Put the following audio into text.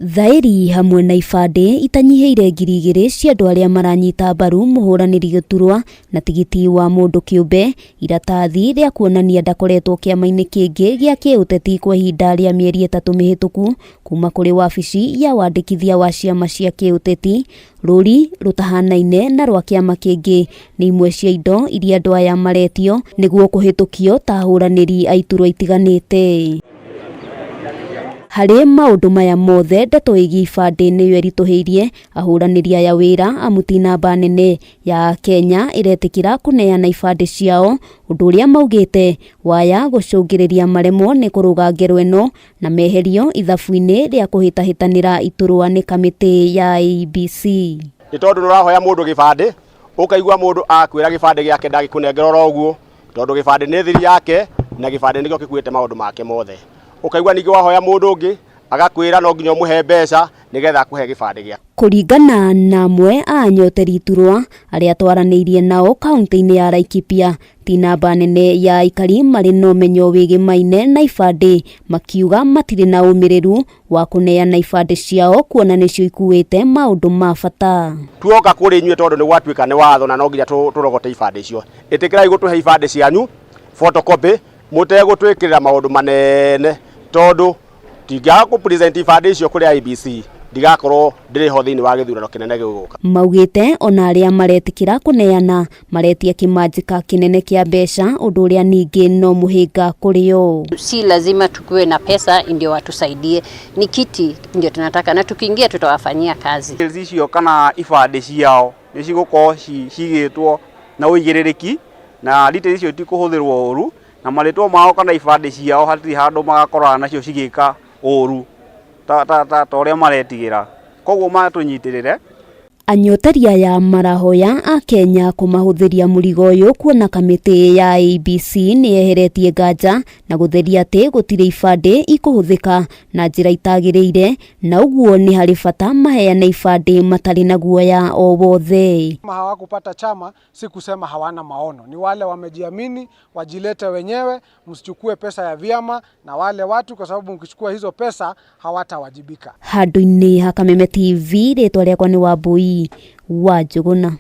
Thaĩri hamwe na ibandĩ itanyihĩire 2000 cia andũ arĩa maranyita mbaru mũhũranĩri gĩturwa na tigiti wa mũndũ kĩũmbe, iratathi rĩa kuonania ndakoretwo kĩama-inĩ kĩngĩ gĩa kĩũteti kwa ihinda rĩa mĩeri 3 mĩhĩtũku kuma kũrĩ wabici ya wandĩkithia wa ciama cia kĩũteti, rũri rũtahanaine na rwa kĩama kĩngĩ nĩ imwe cia indo iria andũ aya maretio nĩguo kũhĩtũkio ta ahũranĩri a iturwa itiganĩte. Harĩ maũndũ maya mothe ndeto ĩgiĩ ibandĩ nĩyo ĩritũhĩirie ahũranĩri aya wĩra amu ti namba nene ya Akenya ĩretĩkĩra kũneana ibandĩ ciao, ũndũ ũrĩa maugĩte waya gũcũngĩrĩria maremwo nĩ kũrũga ngero ĩno na meherio ithabu-inĩ rĩa kũhĩtahĩtanĩra iturwa nĩ kamĩtĩ ya IEBC. Nĩ tondũ nĩũrahoya mũndũ gĩbandĩ, ũkaigua mũndũ akwĩra gĩbandĩ gĩake ndangĩkũnengera oro ũguo, tondũ gĩbandĩ nĩ thiri yake na gĩbandĩ nĩkĩo gĩkuĩte maũndũ make mothe. Ũkaigua ningĩ wahoya mũndũ ũngĩ agakwĩra no nginya ũmũhe mbeca nĩgetha akũhe gĩbandĩ gĩake. Kũringana na amwe a anyoteri iturwa arĩa twaranĩirie nao kaunti-inĩ ya Laikipia, ti namba nene ya aikari marĩ na ũmenyo wĩgĩmaine na ibandĩ, makiuga matirĩ na ũmĩrĩru wa kũneana ibandĩ ciao kuona nĩcio ikuĩte maũndũ ma bata. Tuoka kũrĩ inyuĩ tondũ nĩ gwatuĩka nĩ watho na no nginya tũrogote ibandĩ icio. Ĩtĩkĩrai gũtũhe ibandĩ cianyu photocopy mũtegũtwĩkĩrĩra maũndũ manene tondũ tingĩaga kũ present ibandĩ icio kũrĩ IEBC ndigakorwo ndĩrĩ ho thĩinĩ wa gĩthurano kĩnene gĩgũka. Maugĩte ona arĩa maretĩkĩra kũneana maretia kĩmanjĩka kĩnene kĩa mbeca ũndũ ũrĩa ningĩ no mũhĩnga kũrĩ o. Si lazima tukuwe na pesa ndio watusaidie, ni kiti ndio tunataka na tukiingia tutawafanyia kazi. Icio kana ibandĩ ciao nĩ cigũkorwo cigĩtwo na ũigĩrĩrĩki na details icio itikũhũthĩrwo ũru na marĩtwa mao kana ibandĩ ciao hatirĩ handũ magakorana nacio cigĩka ũru ta ũrĩa maretigĩra, koguo matũnyitĩrĩre. Anyoteri aya marahoya Akenya kũmahũthĩria mũrigo ũyũ kuona kamĩtĩ ya IEBC nĩ yeheretie nganja na gũtheria atĩ gũtirĩ ibandĩ ikũhũthĩka na njĩra itagĩrĩire na ũguo nĩ harĩ bata maheane ibandĩ matarĩ na guoya o wothe. Hawakupata chama si kusema hawana maono, ni wale wamejiamini wajilete wenyewe, msichukue pesa ya vyama na wale watu, kwa sababu mkichukua hizo pesa hawatawajibika. Handũ-inĩ ha Kameme TV, rĩtwa rĩakwa nĩ Wambui wa Njũgũna.